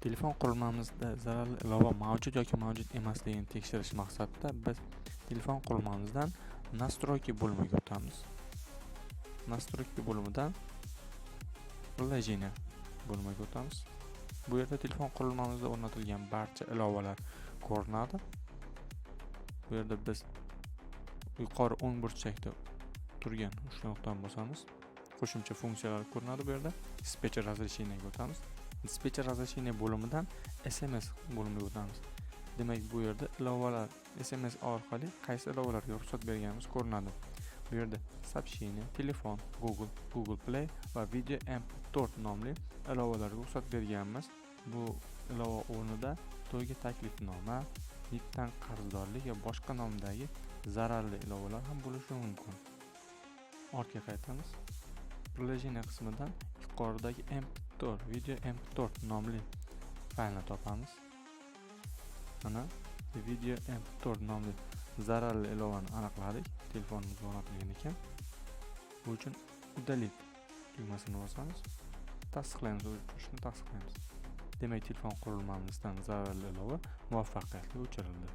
Telefon qurilmamizda zararli ilova mavjud yoki mavjud emasligini tekshirish maqsadida biz telefon qurilmamizdan "Настройки" bo'limiga o'tamiz. "Настройки" bo'limidan "Приложение" bo'limiga o'tamiz. Bu yerda telefon qurilmamizda o'rnatilgan barcha ilovalar ko'rinadi. Bu yerda biz yuqori o'ng burchakda turgan uchta nuqtani bosamiz. Qo'shimcha funksiyalar ko'rinadi bu yerda. "Dispetcher разрешения" ga o'tamiz. "Диспетчер разрешения" bo'limidan SMS bo'limiga o'tamiz. Demak, bu yerda ilovalar, SMS orqali qaysi ilovalarga ruxsat berganimiz ko'rinadi. Bu yerda "Сообщение", "Telefon", "Google", "Google Play" va "Video MP4" nomli ilovalarga ruxsat berganmiz. Bu ilova o'rnida to'yga taklifnoma, VIPdan qarzdorlik va boshqa nomdagi zararli ilovalar ham bo'lishi mumkin. Ortga qaytamiz. "Приложение" qismidan yuqoridagi MP4, "Video MP4" nomli faylni topamiz. Mana, "Video MP4" nomli zararli ilovani aniqladik. Telefonimizga o'rnatilgan ekan. Bu uchun "Удалить" tugmasini bosamiz. Tasdiqlaymiz, o'chirishni tasdiqlaymiz. Demak, telefon qurilmamizdan zararli ilova muvaffaqiyatli o'chirildi.